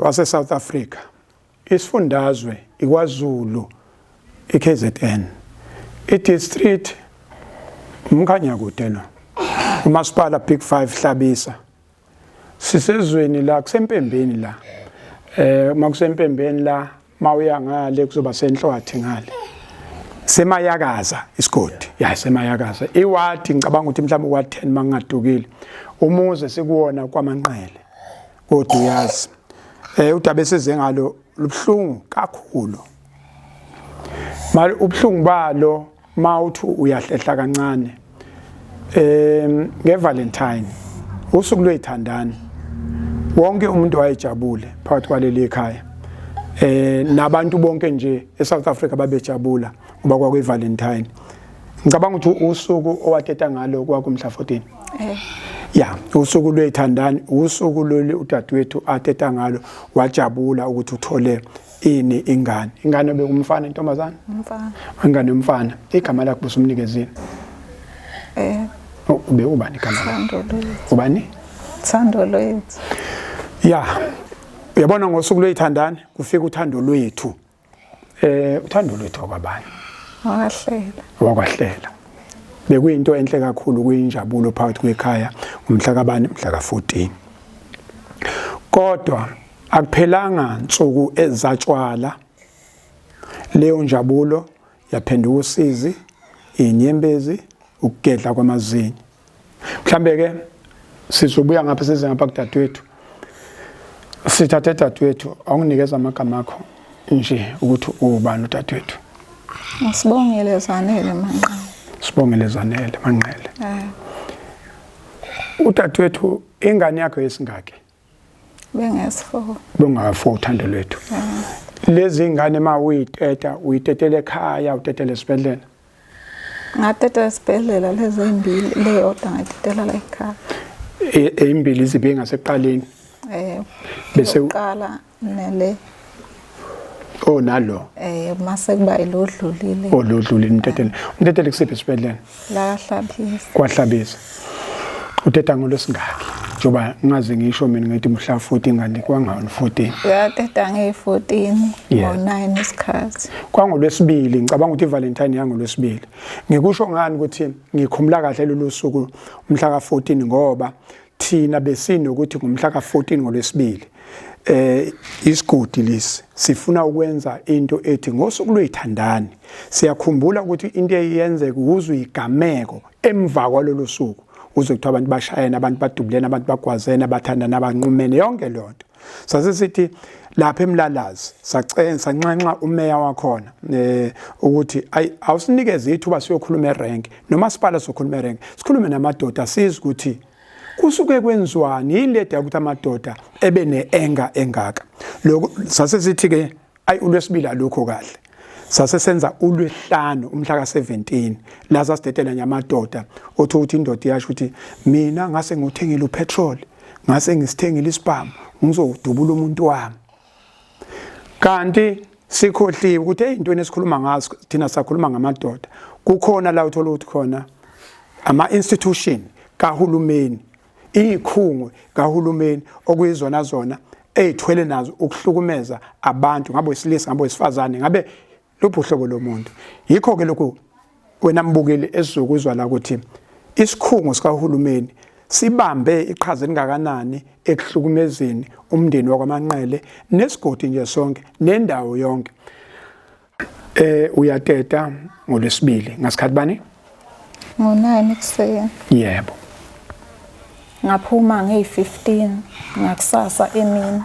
wase South Africa. Isifundazwe iKwaZulu iKZN. I-district uMkhanyakude lo. Umasipala Big 5 Hlabisa. Sisezweni la kusempembeni la. Uma kusempembeni la mawuya ngale kuzoba senhlwathi ngale. Semayakaza isigodi. Ya semayakaza. Iwadi ngicabanga ukuthi mhlawumbe ward 10 mangingadukile. Umuze sikuwona kwaManqele. Kodwa uyazi. Udaba esize ngalo lubuhlungu kakhulu. Mali ubuhlungu balo mawuthi uyahlehla kancane. NgeValentine usuku lwethandani. Wonke umuntu wayejabule phakathi kwaleli ekhaya. Nabantu bonke nje eSouth Africa babejabula ngoba kwakuyiValentine. Ngicabanga ukuthi usuku owateta ngalo kwakumhla 14. Ya, usuku lwethandani, usuku lolu udadewethu ateta ngalo wajabula ukuthi uthole ini ingane. Ingane bekumfana intombazana? Umfana. Ingane yomfana. Igama lakhe busumnikezile. Ube ubani igama lakhe? Ubani? Thando lwethu. Ya. Uyabona ngosuku lwethandani kufika uthando lwethu. Uthando lwethu kwabani? Wakwahlela. Wakwahlela. Bekuyinto enhle kakhulu kuyinjabulo phakathi kwekhaya umhla kabani mhla ka14. Kodwa akuphelanga nsuku ezatshwala leyo njabulo yaphenduka usizi, inyembezi, ukugedla kwamazinyo. Mhlambe ke sizobuya ngapha size ngapha kudadewethu. Sithathe dadewethu awunginikeza amagama akho nje ukuthi ubani udadewethu. Sibongile Zanele Manqele. Sibongile Zanele Manqele. Udadewethu ingane yakho yesingaki? Bengesi-4. Bengaka-4 uthando lwethu. Lezi ingane ma uyiteta, uyitetela ekhaya, utetela esibhedlela? Ngateta esibhedlela lezi ezimbili, leyodwa ngatetela la ekhaya. Eyimbili zibe ngasekuqaleni. Bese uqala nele. Oh nalo. Mase kuba ilodlulile. Oh lodlulile umtetele. Umtetele kusiphi esibhedlela? La Hlabisa. KwaHlabisa. Uteta ngolwesingaki? Njengoba ngaze ngisho mina ngithi mhla 14 kanti kwangani 14. Uyateta nge-14 ngo-9 isikhathi. Kwangolwesibili ngicabanga ukuthi iValentine yangolwesibili. Ngikusho ngani ukuthi ngikhumula kahle lolu suku umhla ka-14 ngoba thina besinokuthi ngomhla ka-14 ngolwesibili isigodi lesi sifuna ukwenza into ethi ngosuku lwethandani. Siyakhumbula ukuthi into eyenzeka ukuze uyigameko emva kwalolu suku uze kuthiwa abantu bashayene, abantu badubulene, abantu bagwazene, abathandana, abanqumene, yonke leyo nto. Sase sithi lapha eMlalazi sanxenxa umeya wakhona ukuthi awusinikeze ithuba siyokhuluma erank nomasipala sokhuluma erank, sikhulume namadoda sizwe ukuthi kusuke kwenziwani, yini le ukuthi amadoda ebe ne-anger engaka. Lokho sase sithi ke ayi ulwesibili alukho kahle. Sase senza ulwesihlanu umhla ka-17 la sasidedela nje amadoda othi ukuthi indoda iyasho ukuthi mina ngase ngiwuthengile upetrol, ngase ngisithengile isibhamu, ngizodubula umuntu wami. Kanti sikhohliwe ukuthi eyintweni esikhuluma ngazo thina sakhuluma ngamadoda. Kukhona la uthola ukuthi khona ama institution kahulumeni, izikhungo kahulumeni okuyizona zona ezithwele nazo ukuhlukumeza abantu, ngabe wesilisa ngabe wesifazane, ngabe luphi uhlobo lomuntu. Yikho ke lokhu wena mbukeli esizokuzwa la ukuthi isikhungo sikahulumeni sibambe iqhaza elingakanani ekuhlukumezeni umndeni wakwaManqele nesigodi nje sonke nendawo yonke. Uyateta ngolwesibili ngasikhathi bani? Ngo-9 ekuseni. Yebo. Ngaphuma ngeyi-15 ngakusasa emini.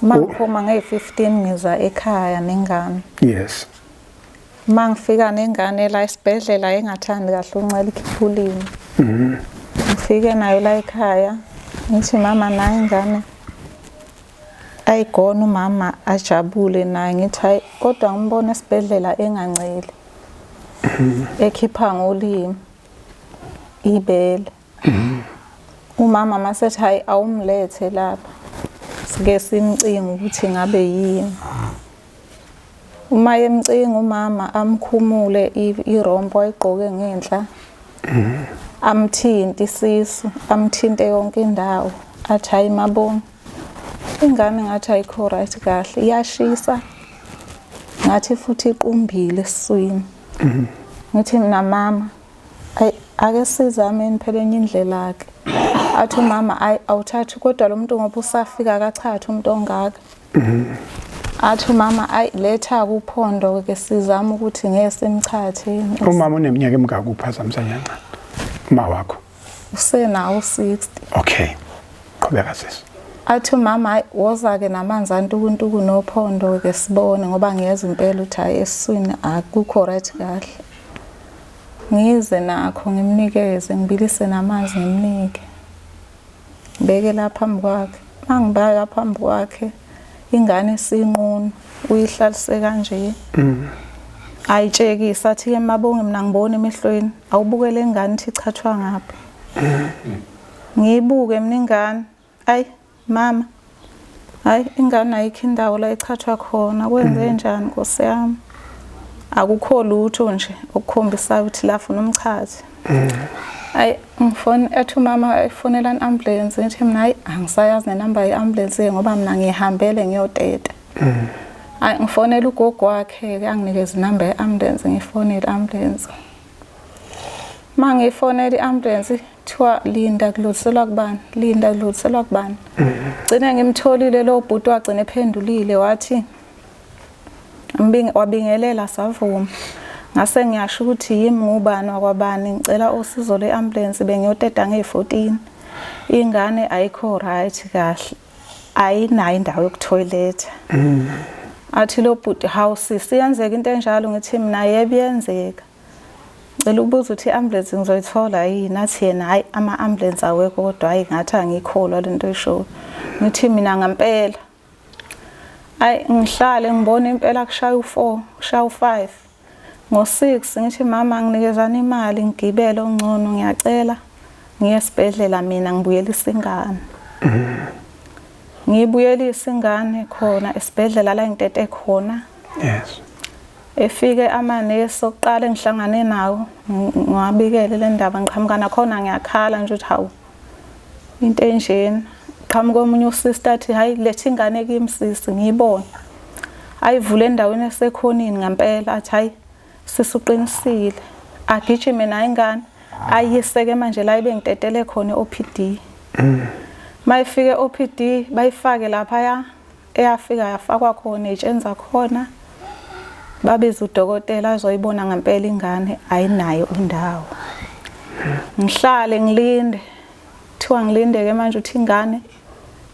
Uma ngiphuma ngeyi-15 ngiza ekhaya nengane. Yes. Uma ngifika nengane la esibhedlela engathandi kahle uncela ikhipha ulimi. Ngifike nayo la ekhaya ngithi mama nayi ingane. Ayigona umama ajabule naye ngithi hayi kodwa ngimbona esibhedlela enganceli. Ekhipha ngolimi ibele. Umama masethi hayi awumlethe lapha. Sike simcinge ukuthi ngabe yini. Uma emcinga umama amkhumule irompo ayigqoke ngenhla. Amthinte isisu, amthinte yonke indawo. Athi hayi mabonga. Ingane ngathi ayikho right kahle, iyashisa. Ngathi futhi iqumbile esiswini. Ngithi mina mama, ayi ake sizameni phela enye indlela ke. Athi umama ayi awuthathi kodwa lo muntu ngoba usafika akachatha umuntu ongaka. Athi umama ayi letha kuphondo ke sizama ukuthi ngeke simchathe. Umama uneminyaka emingaki uphazamisa nyancane? Uma wakho. Usenawo 60. Okay. Qhubeka sisi. Athi umama hayi woza-ke namanzi antukuntuku nophondo-ke sibone ngoba ngiyeza impela ukuthi hhayi esiswini akukho right kahle. Ngize nakho ngimnikeze ngibilise namanzi ngimnike. Ngibeke la phambi kwakhe. Uma ngibeka phambi kwakhe ingane isinqunu uyihlalise kanje. Ayitshekise athi-ke mabonge mina ngibona emehlweni awubukele ingane ithi ichathwa ngaphi. Ngiyibuke mina ingane. Ayi mama. Hayi ingane ayikho indawo la ichathwa khona kwenze mm. njani Nkosi yami. Akukho lutho nje okukhombisayo ukuthi la funa umchathi. Mm. Ayi ngifone ethi umama efonela i-ambulance ngithi mina hayi angisayazi nenamba ye-ambulance ngoba mina ngihambele ngiyoteta. Mm. Ayi ngifonela ugogo wakhe ke anginikeze inamba ye-ambulance ngifonele i-ambulance. Mangifonela i-ambulance kuthiwa linda kudluliselwa kubani linda kudluliselwa kubani gcine ngimtholile lo bhuti wagcina ephendulile wathi wabingelela savuma ngase ngiyasho ukuthi yimi ngubani wakwabani ngicela usizo lwe-ambulance bengiyoteta ngeyi-14 ingane ayikho right kahle ayinayo indawo yokuthoyiletha mm. Athi lo bhuti hawu sisi iyenzeka into enjalo ngithi mina yebo iyenzeka Ngicela ukubuza ukuthi i-ambulance ngizoyithola yini? Athi yena hhayi ama-ambulance awekho kodwa hhayi ngathi angiyikholwa le nto oyishoyo. Ngithi mina ngempela. Hhayi ngihlale ngibone impela kushaya u-four, kushaya u-five. Ngo-six ngithi mama nginikezani imali ngigibele ongcono ngiyacela ngiye esibhedlela mina ngibuyelise ingane. Ngiyibuyelise ingane khona esibhedlela la engitete khona. Yes. Efike amanesi okuqala engihlangane nawo ngiwabikele le ndaba ngiqhamuka nakhona ngiyakhala nje ukuthi hawu into enjena. Qhamuka omunye usista athi hayi letha ingane kimi sisi ngiyibone. Ayivule endaweni esekhonini ngempela athi hayi sisi uqinisile. Agijime nayo ingane ayiyiseke manje la ibengitetele khona e-OPD. Mayifike e-OPD bayifake laphaya eyafika yafakwa khona ey'tsheni zakhona babiza udokotela azoyibona ngempela ingane ayinayo indawo ngihlale ngilinde kuthiwa ngilinde-ke manje uthi ingane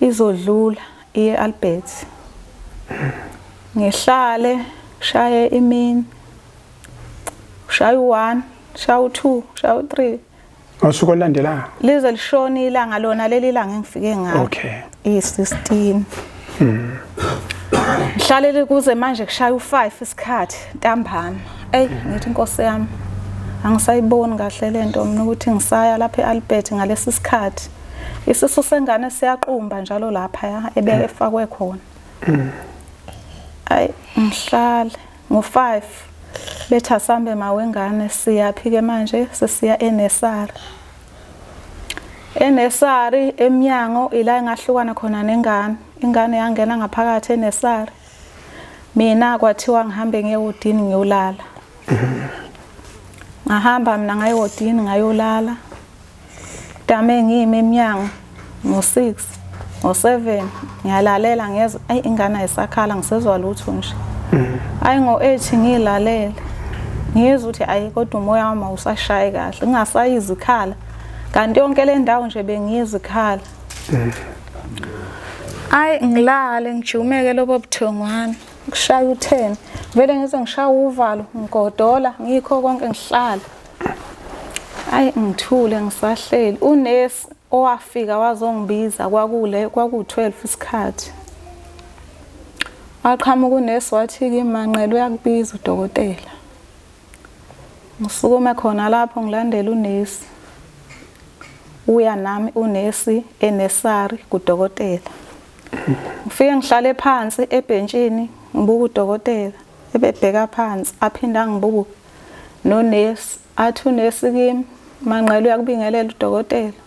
izodlula iye Albert ngihlale shaye imini shaya u-1 shaya u-2 shaya u-3 Ngosuku olulandelayo? Lize lishone ilanga lona leli langa engifike ngalo. Okay. I-16. Mm. Ngihlalele kuze manje kushaya u5 isikhathi ntambama. Ey ngithi inkosi yami angisayiboni kahle lento mina ukuthi ngisaya lapha eAlbert ngalesi sikhathi. Isisu sengane siyaqumba njalo lapha ya ebeke efakwe khona. Mm. Ay ngihlale ngo-5 bethi asambe mawengane siyaphi-ke manje sesiya enesari enesari emnyango ila engahlukana khona nengane ingane yangena ngaphakathi enesari mina kwathiwa ngihambe ngiyewodini ngiyolala ngahamba mina ngayewodini ngayolala Dame ngimi emnyango ngo-6 ngo-7 ngiyalalela ngiyezwa ayi ingane ayisakhala ngisezwa lutho nje mm. ayi ngo-8 ngiyilalele ngiyezwa ukuthi ayi kodwa umoya wami awusashayi kahle ngingasayizwa ikhala kanti yonke le ndawo nje bengiyizwa ikhala mm. ayi ngilale ngijumeke lobo buthongwana kushaya u-10 vele ngize ngishaya uvalo ngigodola ngikho konke ngihlala Ayi ngithule ngisahleli unesi owafika wazongibiza kwakule kwaku-12 isikhathi waqhamuka unesi wathi kimi manqele uyakubiza udokotela ngisukume khona lapho ngilandela unesi uya nami unesi enesari kudokotela ngifike ngihlale phansi ebhentshini ngibuka udokotela ebebheka phansi aphinde angibuke nonesi athi unesi kimi manqele uyakubingelela udokotela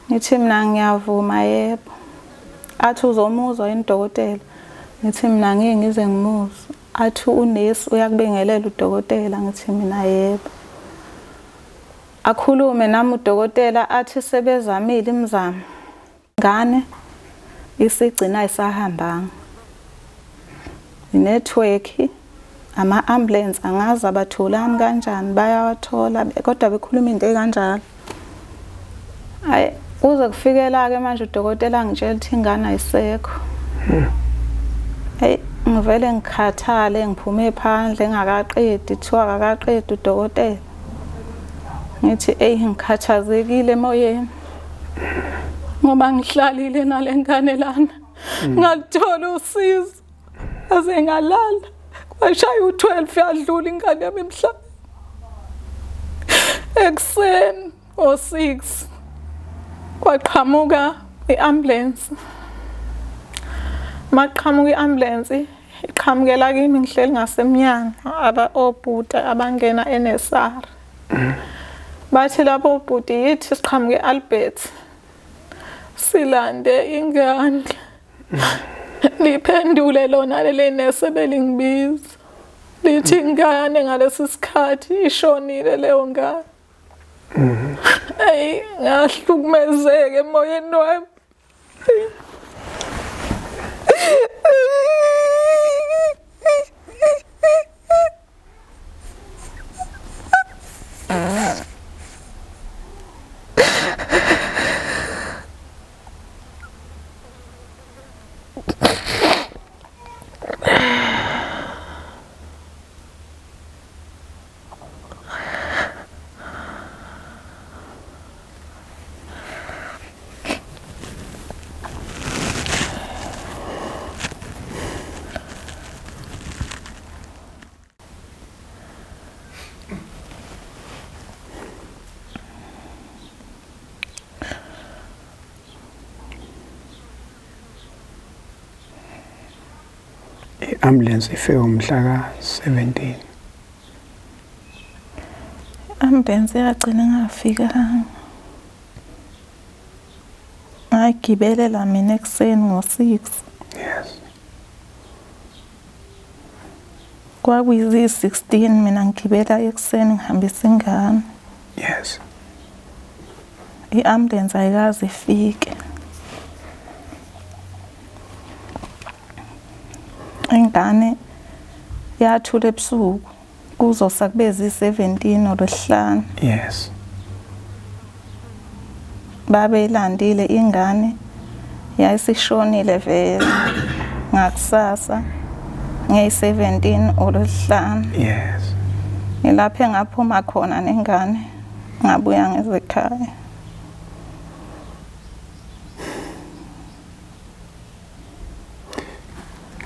ngithi mina ngiyavuma yebo Athi uzomuzwa yini udokotela? Ngithi mina ngeke ngize ngimuzwe. Athi unesi uyakubingelela udokotela, ngithi mina yebo. Akhulume nami udokotela athi sebezamile imizamo. Ngane isigcina ayisahambanga. Inetwork ama-ambulance angazi abatholani kanjani bayawathola kodwa bekhuluma into ekanjalo. Hayi kuze kufikela-ke manje udokotela angitshela ukuthi ingane ayisekho. Hayi ngivele ngikhathale ngiphume phandle ngingakaqedi kuthiwa akakaqedi udokotela. Ngithi eyi ngikhathazekile emoyeni. Ngoba ngihlalile nale ngane lana. Ngaluthola usizo. Aze ngalala. Kwashaya u-12 yadlula ingane yami emhlabeni. Ekuseni o-6 kwaqhamuka i-ambulance. Maqhamuka i-ambulance iqhamukela kimi ngihleli ngasemnyango aba obhuti abangena enesara. Bathi labo bhuti yithi siqhamuke e-Albert silande ingane. Liphendule lona leli nese belingibiza. Lithi ingane ngalesi sikhathi ishonile leyo ngane. Eyi ngahlukumezeka emoyeni wami. I-ambulance ifike ngomhla ka-17. Ambulense yagcina ingafikanga. Ngayigibelela mina ekuseni ngo-6. Yes. Kwakuyizi-16 mina ngigibela ekuseni ngihambisa ingane. Yes. I-ambulance ayikaze ifike. Ingane yathula ebusuku kuzosa kube zi-17 ngoLwesihlanu. Yes. Babeyilandile ingane yayisishonile vele ngakusasa ngeyi-17 olwesihlanu. Yes. Ngilapho engaphuma khona nengane ngabuya ngezekhaya.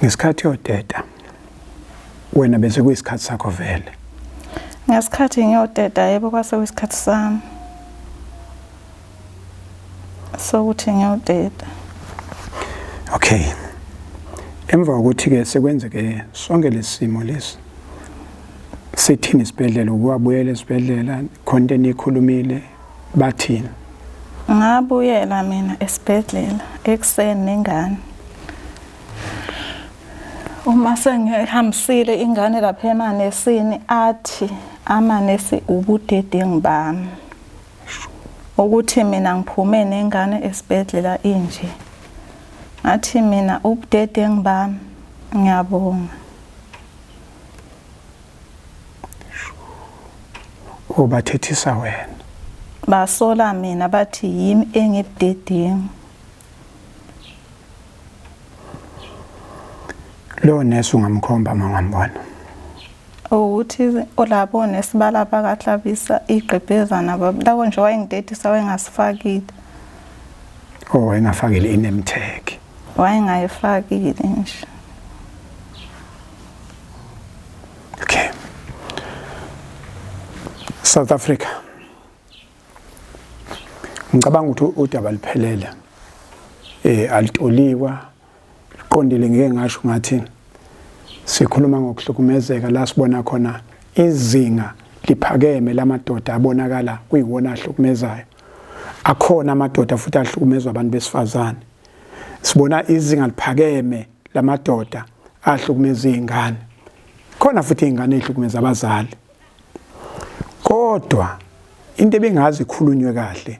Ngesikhathi yodeda wena bese kuyisikhathi sakho vele. Ngesikhathi ngiyodeda yebo kwase kuyisikhathi sami sokuthi ngiyodeda. Okay. Emva kokuthi ke sekwenzeke sonke lesimo lesi sithini isibhedlela ukuwabuyela esibhedlela khona into eniyikhulumile bathini? Ngabuyela mina esibhedlela ekuseni nengane. Uma sengihambisile ingane lapha emanesini athi amanesi ubudedengu bami. Ukuthi mina ngiphume nengane esibhedlela inje. Ngathi mina ubudedengu bami ngiyabonga. Ubathethisa wena. Basola mina bathi yimi engibudedengu. Lo nesi ungamkhomba uma ungambona. Ukuthi olabo nesi balapha kahlabisa igqebhezana labo nje wayengidedisa wayengasifakile. Oh wayengafakile i-name tag. Wayengayifakile nje. Okay. South Africa. Ngicabanga ukuthi udaba liphelele. Eh alitoliwa liqondile ngeke ngasho ngathi sikhuluma ngokuhlukumezeka la sibona khona izinga liphakeme lamadoda abonakala kuyiwona ahlukumezayo. Akhona amadoda futhi ahlukumezwa abantu besifazane. Sibona izinga liphakeme lamadoda ahlukumeza izingane. Khona futhi izingane ezihlukumeza abazali. Kodwa into ebingazi ikhulunywe kahle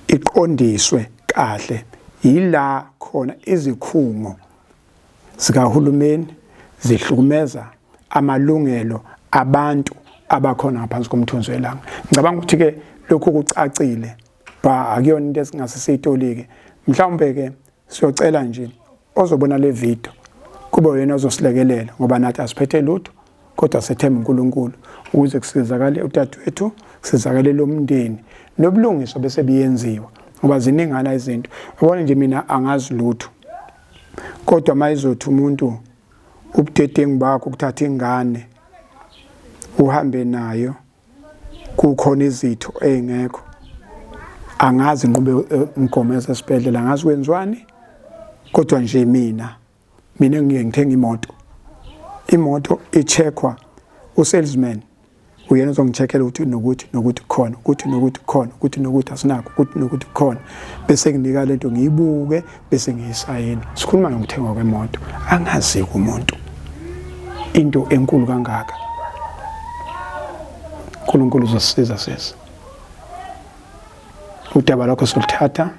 iqondiswe kahle yila khona izikhungo zikahulumeni zihlukumeza amalungelo abantu abakhona ngaphansi komthunzi welanga. Ngicabanga ukuthi ke lokhu kucacile ba akuyona into esingase siyitolike. Mhlawumbe ke siyocela nje ozobona le video kube uyena ozosilekelela ngoba nathi asiphethe lutho kodwa sethemba uNkulunkulu ukuze kusizakale udadewethu kusizakale lo mndeni nobulungiswa bese biyenziwa ngoba ziningana izinto yabona nje mina angazi lutho kodwa mayizothi umuntu ubudedengu bakho ukuthatha ingane uhambe nayo kukhona izitho ezingekho angazi inqube eh, umgomo yasesibhedlela angazi kwenziwani kodwa nje mina mina ngiye ngithenga imoto imoto icheckwa usalesman uyena ozongicheckela ukuthi nokuthi nokuthi khona ukuthi nokuthi khona ukuthi nokuthi asinakho ukuthi nokuthi khona bese nginika lento ngiyibuke bese ngiyisayina sikhuluma ngokuthengwa kwemoto angazi kumuntu into enkulu kangaka uNkulunkulu uzosisiza sisi udaba lwakho soluthatha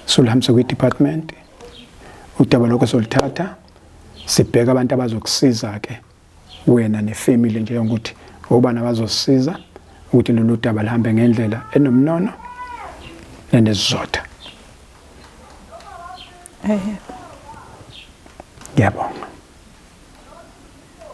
soluhambise kwi-department udaba lwakho soluthatha sibheke abantu abazokusiza ke wena nefamily njengokuthi obani abazosiza ukuthi lolu daba lihambe ngendlela enomnono nenesizotha. Ngiyabonga.